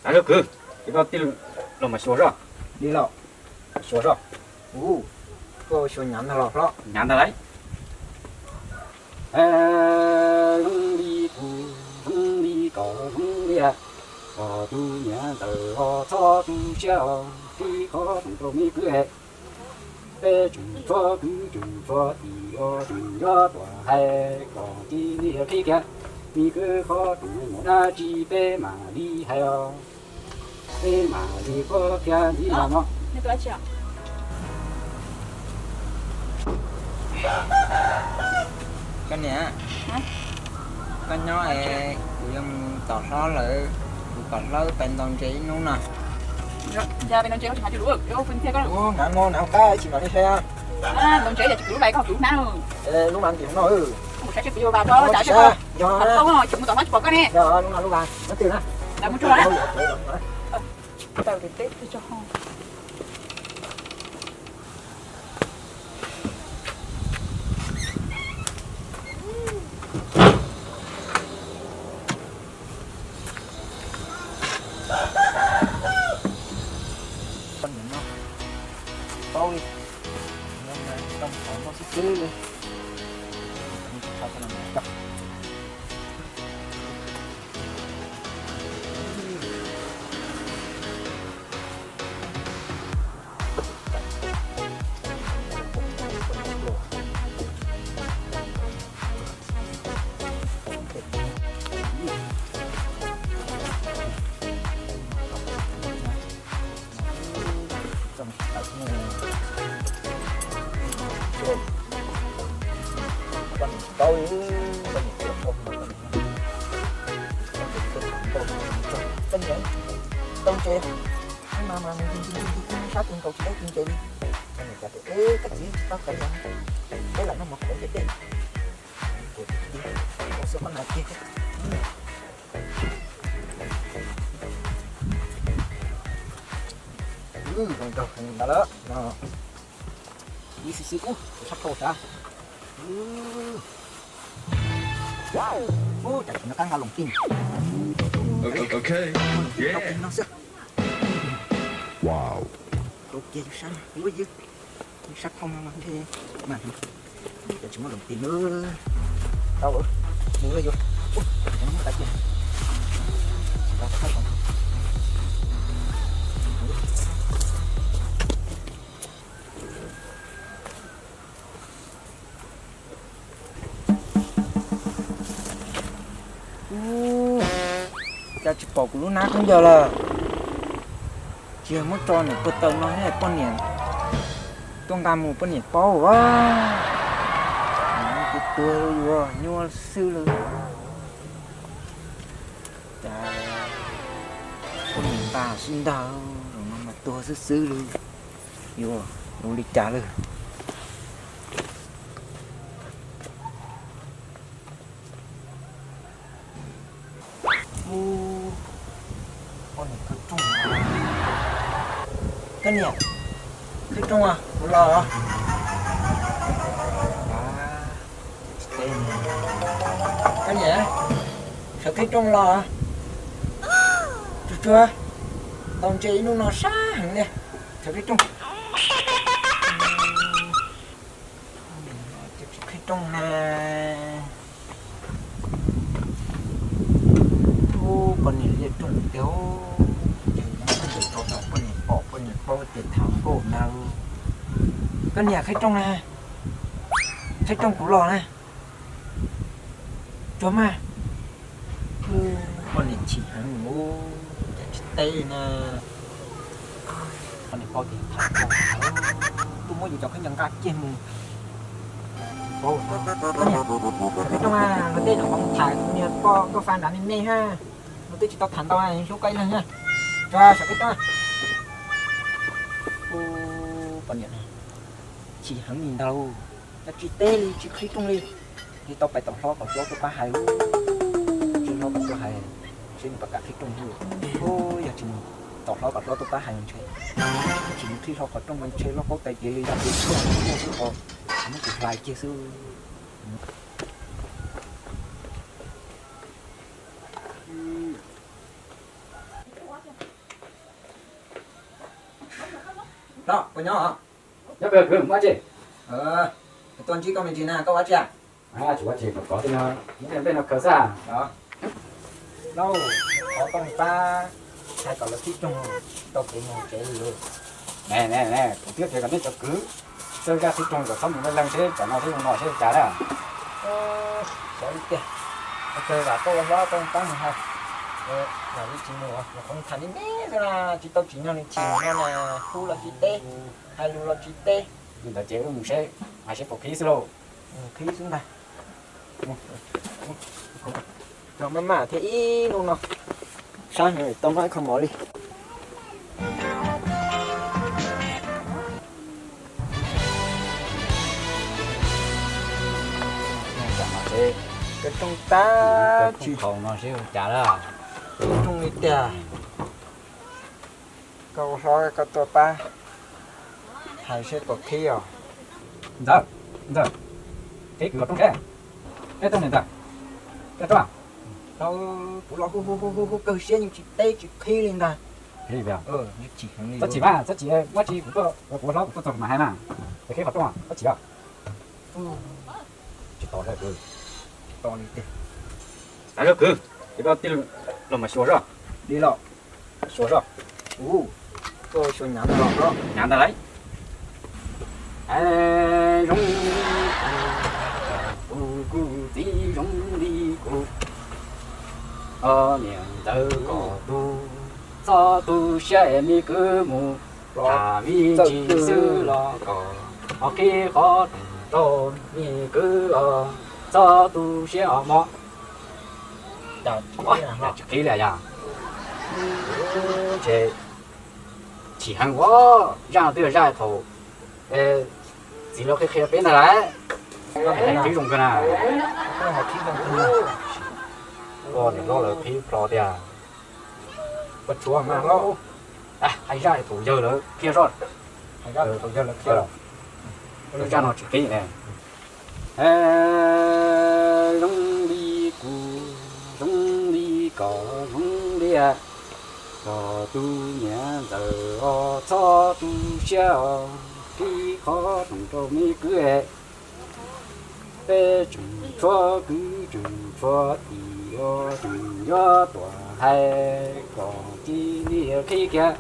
Tag lub kwv, ces koj tij los mas xyuas zoj. Li los xyuas zoj. Ub, koj xyuas hnyav ntag los hlob. Hnyav ntag lauj. Zoo li kuv, zoo li koj, zoo li kom tus niam ntxawm os txhob tu siab os, qhib qhov rooj rau me kwv es. Peb tseem tshuav kwv tseem tshuav tij os, tseem yuav tuaj hais kom cia li qhib kiag me kwv qhov rooj, mus dab tsi peb mam li hais os. Peb mam li qhib kiag ntxiv no no. Koj niam, koj nyob es kuv yuav mus tom hlob lawv, kuv kom hlob pais ntaus ntses ib hnub no. Ua, nav no nav qab tsis mam li hle. Lub vas ntim no. Yog, lub no lub vas, no twg na. Koj niam no, paub li, tau qhov no xwb xwb li. Tau ntses, mas mas sab tus nkaus tsis tau tus ntses li. Koj txiv tsis tau kawv los, peb lam noj mov qhuav ntses dej. Xwb qhov na kiag. Zoo nraug heev ntawd lawm no. Ib xwb xwb ub, sab thauj sav. Ub, cas tsis nco qab nqa loo tij. Loo tij no xwb. Rau kiag yus sab, ub ywg, yus sab thauj no mas ntshe mas, cas tsis muaj loo tij na. Tau, mus lawm yus. Ub, cas tsis muaj qab kiag. Ub, cas tsis pom kuv lub hnab khaub ncaws lawm. Tsis yog muab tso nws puag taw no thiab poj niam tuaj nqa mus poj niam paub as. Kuv tuag yuav nyuaj xwb lawm. Cas poj niam nqa xwb ntag, zaum no mas tuag xwb xwb li. Yuav ua li cas lawm. Ub, poj niam khawb rooj. Koj niam, khawb rooj os, kuv los os. Koj niam, sawv khawb rooj los. Tsuag tsuag, ntaus ntses ib hnub no sab heev li, sawv khawb rooj. Tsis khawb rooj na. Ub, poj niam liaj rooj tiag, ces nyob ntawm tso tau poj niam pom poj niam paub ces tham nkauj ntag. Koj niam khawb rooj na, khawb rooj kuv los na. Tsuag mas. Poj niam chim heev mus, cas tsis teb li na. Poj niam paub ces tham nkauj, tuaj muab yus cov khaub ncaws nqa kiag mus. Poj niam, sawv khawb rooj, luag tej nyuam qhuav mus tham niag poj nkauj fa nrad me me ha. Luag twb tsis tau tham ntau, hlub koj ib leeg na. Tsuag, sawv khawb rooj. Ub, poj niam chim heev li ntag, cas tsis teb li, tsis khawb rooj li. Li tau pais tom hlob kom hlob tuaj pab hais, tsis hlob kom tuaj hais, seb nws puas kam khawb rooj li. Ub, yog tsis mus tom hlob kom hlob tuaj pab hais ntshe, tsis mus qhib hlob qhov rooj ntshe loj paub tais ces li yog tus tuaj xwb os, muab tus hlais kiag xwb. Ub, Hlob, puas nyob? Nyob kawg, kwv, muaj dab tsi? Tuaj ntsib koj me ntsis na, koj ua dab tsi? Tsis ua dab tsi, kov tej no, muab tej nplej no khaws xwb. Lauj, thov koj mus pab hais kom lawv qhib rooj tau kev mus tsev li. Ne ne ne, kuv twb tias kom nej cov kwv txawj zaj qhib rooj kom txhob mus leej leej seb tsam no seb zoo no seb ua cas na. Xyov li tiag, kawg vam koj ua hlob koj pab mus hais. Vam li tsis mus, nyuam qhuav tham li me xwb na, tsis tau tsim nyog nws chim no na, hu los tsis teb, hais lus los tsis teb. Li ntawd ces wb mus seb, hais seb puas qhib xwb lauj. Qhib xwb ntag. Cov maj mam thiab ib hnub no, sab heev tau noj ib qho mov li. Rooj tag, tsis qhau no seb ua cas lawm. Rooj li tiag. Koj ua hlob koj tuaj pab hais seb puas qhib os. Ntxawm, ntxawm, qhib kwv los rooj seb. Peb rooj niam ntxawm, peb rooj. Kuv los hu hu hu hu hu kawg siab yeej tsis teb tsis qhib li ntag. Txhob chim mas, txhob chim, muab tsis kuv tuaj, kuv ua hlob kuv tuaj txog mas hais na. Es qhib qhov rooj, txhob chim os. Tsis to li kwv. Tsis to li tiag. Tij laug kwv, ces koj tij laug mas xyuas zoj. Li los xyuas zoj. Ub, koj xyuas nyav ntawd los nyav ntawd lauj. Zoo li kuv, kuv txiv zoo li kuv. Os niam ntxawm kom tus, txhob tu siab es me kwv mus tham me ntsis xwb los kom ho qhib qhov rooj rau me kwv os, txhob tu siab os mog. Tsis qhib li yog. Ntshe chim heev ua zaj no twb yog zaj thaum txiv lawv qhia qhia peb ntag lauj. Qhib zoo kawg na. Ua niam hlob lawv qhib plho tiag. Ua tshuav mas hlob. Hais zaj thaum yawg lawv qhia zoj. Hais zaj thaum yawg lawv qhia. Zaj no tsis qhib ne. Zoo li kuv, zoo li koj, zoo li kom tus niam ntxawm os txhob tu siab os, qhib qhov rooj rau me kwv. Peb tseem tshuav kwv tseem tshuav tij os, tseem yuav tuaj hais kom cia li qhib kiag.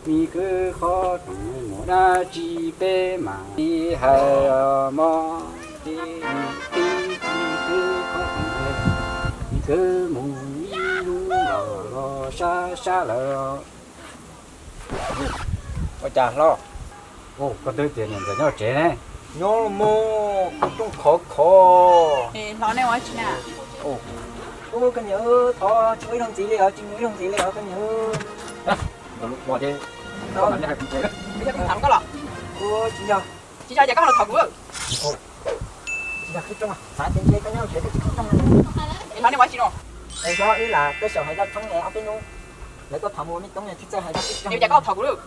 Me kwv qhov rooj muaj dab tsi peb mam li hais os mog. Ces me kwv qhib kwv qhov rooj, me kwv mus ib lub los los sab sab lawm. Ua cas hlob? Koj twb tias niam ntxawm nyob tsev ne. Nyob los mas, kuv rooj khov khov. Hlob, nej ua dab tsi na? Ub, koj niam, thov tsis muaj ib zaug ntxiv li os, tsis muaj ib zaug ntxiv li os koj niam. Yog kuv tham koj los? Tsis yog. Tsis yog ces koj ho los thov kuv. Tsis yog qhib rooj, xav tias ntshe koj nyob tsev koj tsis qhib rooj. Es hlob, nej ua dab tsi no? Es hlob, wb lam tuaj xyaum hais zaj tshoob es ob peb hnub lawv tuaj thov mus ua me toob thiab txawj hais zaj qhib rooj. Yog cas koj ho thov kuv lawm?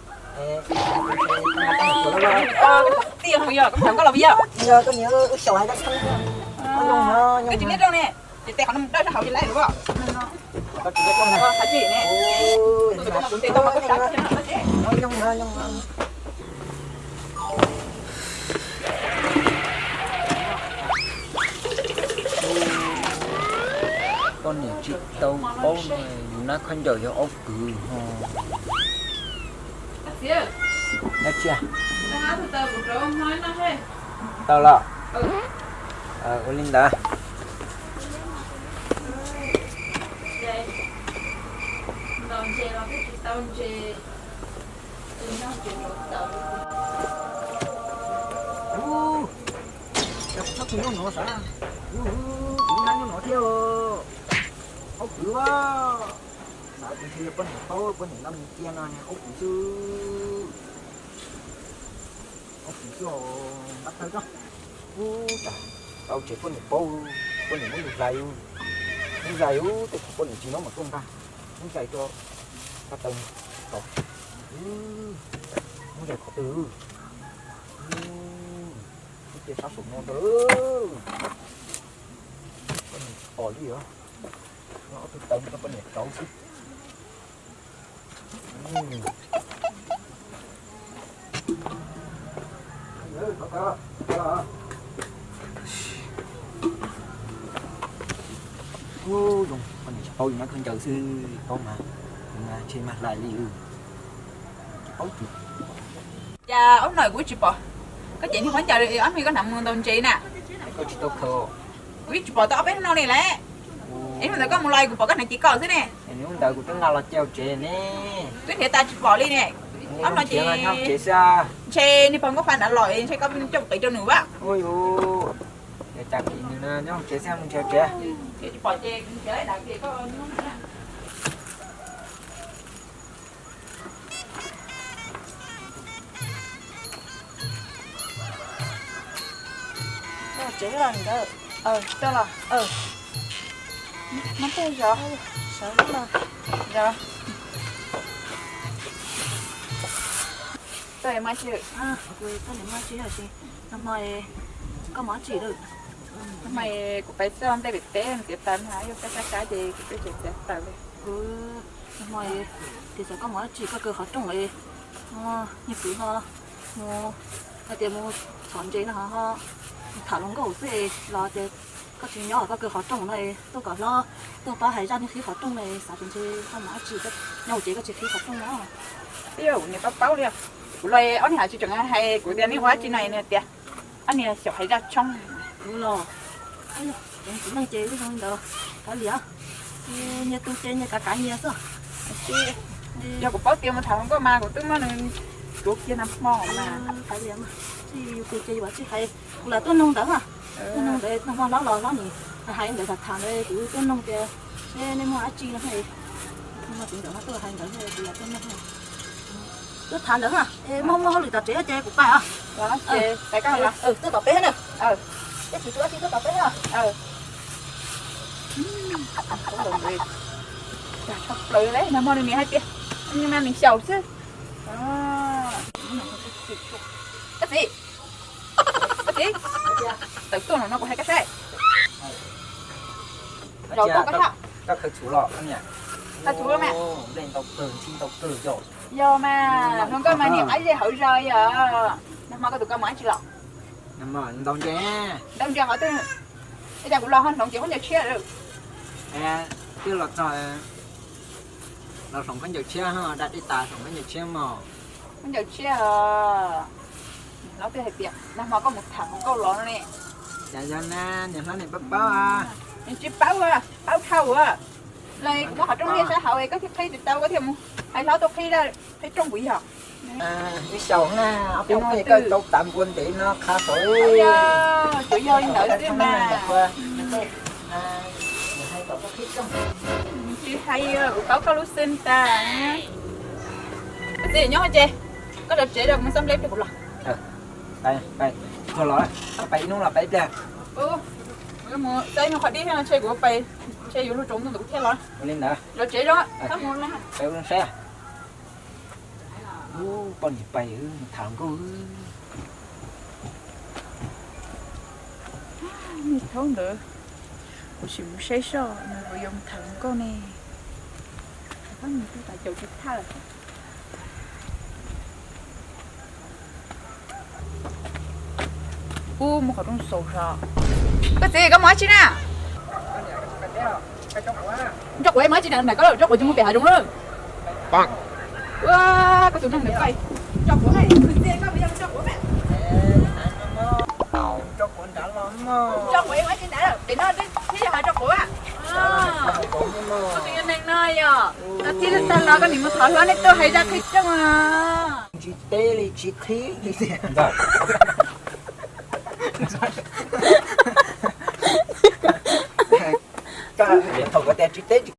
Tiag yog kuv tham koj los puas yog? Yog koj niam, wb xyaum hais zaj tshoob. Koj tsis muaj rooj ne, ces tes qhov no mus dawj sab hauv ces laib lawm. Koj tsis muaj rooj ne, koj hais tsis ne. Tes tau mas koj sab. Poj niam tsis tau paub no, yus nab khaub ncaws yog ob kwv ho. Dab tsi? Tau los? Ua li ntawd. Ub, txhob tus nyob no xav. Ub, kuv nab nyob no thiab. Ob kwv a. Xav tias ntshe yog poj niam paub, poj niam laj mus cia no ne, ob kwv xwb. Ob kwv xwb os, npaj tawg tso. Ub, cas tau tsev poj niam paub, poj niam muab yus hlais, muab hlais ub, tej thaum poj niam tsis nyob mas tuaj npaj, muab hlais tso, npaj tawg tso. Muab hlais qhov twg? Ub, ib cia sab saum no ntag. Poj niam tsis pom li os. Ob tug tawg rau poj niam rauv xwb. Ub, zoo, koj niam tsis paub yus nyob khaub ncaws xwb, paub mas, mas ntshe mas hlais li. Tsis paub. Cas ob hnub no kuv tsis pom koj cev niag khaub ncaws, ob hnub koj hnav mus ntaus ntses na. Koj tsis tau khaws. Kuv yeej tsis pom tau ob peb hnub no li lawm. Ib hnub ntawd koj mus los kuv pom koj hnav cev kom xwb ne. Hnub ntawd kuv twb nqa los cia hauv tsev ne. Twb nrhiav tas tsis pom li ne. Ob hnub no ces ntshe niag pog Nkauj Fab hnav los ntshe koj coj mus qiv rau nws a. Ua cas nws nyob hauv tsev xwb, mus nrhiav tsev. Tsis pom ces nrhiav dav ces koj Tsev los nkawd, tau los, no tej zov, sawv los, zov. Koj niam mas tsis, no hmo koj mus dab tsi lawm? Hmo kuv pais xauj ntej pem teb ntxiav taws na, yog sab sab sab ces kuv twb txiav txiav taws li. Nag hmo tias xyov koj mus dab tsi, koj kaw qhov rooj li, nyiag kwv ho mus, hais tias mus thov ntses no ho, mus tham hluas nkauj xwb los tias koj tsis nyob koj kaw qhov rooj no, tuaj kom hlob tuaj pab hais zaj nej qhib qhov rooj no, xav tias ntshe koj mus dab tsi, nyob hauv tsev koj tsis qhib qhov rooj no. Niam paub paub li, kuv los ob niag hais tsis tseem hais kuv tias nej ua dab tsi no nws tias ob niag xyaum hais zaj tshoob. Los, kuv neej ces wb zoo li ntawd, kav liam, nyias tu ces nyias kav kav nyias xwb. Yog kuv paub tias mus tham hluas nkauj mas kuv twb muab nws tuav kiag nag hmo mas. Kav liam, yus tu ces yus tsis hais, kuv lam tuaj noog ntawd, tuaj noog ntawd nag hmo hlob los hlob nim hais ntawd tham tham ntawd kuv tuaj noog tias seb nej muaj dab tsi no, nag hmo txiv ntxawm no tuaj hais ntawd kuv lam tuaj noog. Tuaj tham ntawd, muaj muaj hauj lwm tom tsev ces kuv pais os. Tuaj tom peb na. Tsis tu dab tsi, tuaj tom peb na. Tshaj plaws li, nag hmo nws niam hais tias nws mas nws xyaum xwb. Koj txiv, koj txiv, tawm tuaj no no kuv hais koj saib. Zaum tuaj koj saib. Koj khaws txhuv los, khaws txhuv los mas. Yog mas, hluas nkauj mas niam qab zej hauv zos yog. Nag hmo koj tus koj mus dab tsi los? Ntaus ntses. Ntaus ntses qhov twg? Ua cas kuv los ho hloov cev khaub ncaws tshiab lawm? Twb los txog, los hloov khaub ncaws tshiab, da dej tas hloov khaub ncaws tshiab mog. Khaub ncaws tshiab. Hlob twb hais tias nag hmo koj mus tham hluas nkauj los no ne. Cas yog na, niam hlob niam paub paub. Nws tsis paub, paub dhau a. Los kuv muab qhov rooj liaj sab hauv koj thiaj qhib tsis tau, koj thiaj mus hais hlob tuaj qhib, qhib rooj kuv yog. Ib xyaum na, ob peb hnub koj tau tav npua ntev no qha saud. Tsuas yog li ntawd xwb mas. Tsis hais, kuv paub koj lub xwb tas. Koj txiv nyob ces koj zov tsev rau kuv mus xab nplej rau kuv los. Txog los, pais ib hnub los pais ib pliag. Mus xab ib hnub qhov dib thiab no, ntshe kuv pais, ntshe yuav luag tsaus ntuj ntawd kuv thiaj los. Ua li ntawd. Zov tsev zoo, pais ua zoo saib. Ub, poj niam pais tham hluas nkauj. Niag thaub ntawd, kuv sim mus saib soj nws puas yuav mus tham hluas nkauj ne. Poj niam twb tas caum tsis thaj. Ub, muaj qhov rooj xaus zog. Koj txiv, koj mus dab tsi na? Tso quav mus dab tsi na, koj tso quav tsis mus pem hav zoov lawm. Ua, koj tus neeg ntawd pais tso quav, koj txiv, koj mus yog tso quav mas. Tso quav nrad los mog. Tso quav mus dab tsi nrad, pem no thiab yog hav tso quav. Koj tus neeg no yog, tag kis tag los koj niam mus thov hlob neb tuaj hais zaj qhib rooj. Tsis teb li tsis qhib. Thaum kuv tias tsis teb tsis